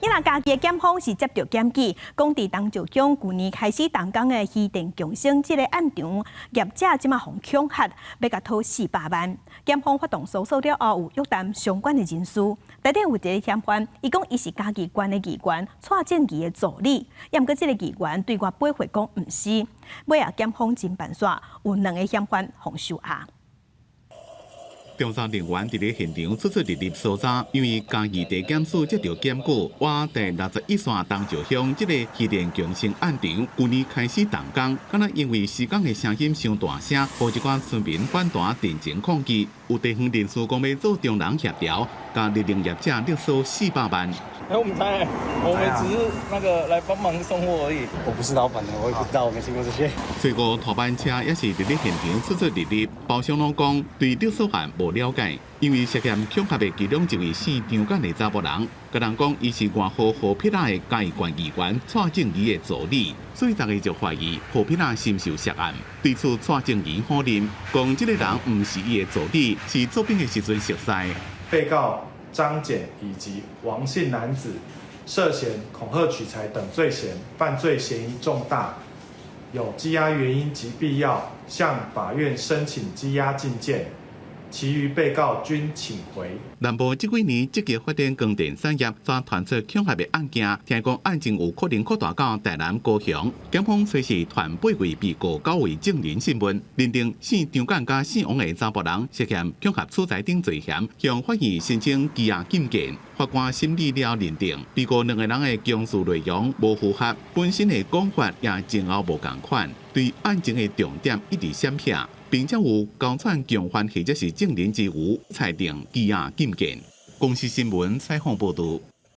今仔嘉義的檢方是接著檢舉，講佇東石鄉舊年開始動工的漁電共生這个案場業者這馬予恐嚇，欲共討400萬。檢方發動搜索了後，有約談相關的人士，內底有一个嫌犯，伊講伊是嘉義縣的議員蔡正宜的助理，毋過這个議員對外回駁講毋是。尾仔檢方偵辦煞有兩个嫌犯予收押。調查人員佇咧現場出出入入搜查，因為嘉義地檢署接著檢舉，倚第61線東石鄉這个漁電共生案場，舊年開始動工，敢若因為施工的聲音傷大聲，予一寡村民反彈陳情抗議，有地方人士講欲做中人協調，共綠能業者勒索400萬。欸，我毋知，我們只是那個來幫忙送貨而已。我不是老闆的，我也不知道，我沒聽過這些。隨後拖板車也是佇咧現場出出入入，包商攏講對勒索案無了解，因為涉嫌恐嚇的其中一位姓張簡的查埔人，共人講伊是外號何撇仔的嘉義縣議員蔡正宜的助理，所以大家就懷疑何撇仔是毋是有涉案。對此蔡正宜否認，講這个人毋是伊的助理，是做兵的時陣熟似。被告張簡以及王姓男子涉嫌恐嚇取財等罪嫌，犯罪嫌疑重大，有羈押原因及必要，向法院申請羈押禁見。其餘被告均請回。南部這幾年積極發展光電產業，煞傳出恐嚇的案件，聽講案情有可能擴大到台南、高雄。檢方隨時傳八位被告九位證人訊問，認定姓張簡佮姓王的查埔人涉嫌恐嚇取財等罪嫌，向法院申請羈押禁見。法官審理了認定，被告兩个人的供述內容無符合，本身的講法也前後無仝款，對案情的重點一直閃避，並且有勾串共犯或者是證人之虞，裁定羈押禁見。公視新聞採訪報導。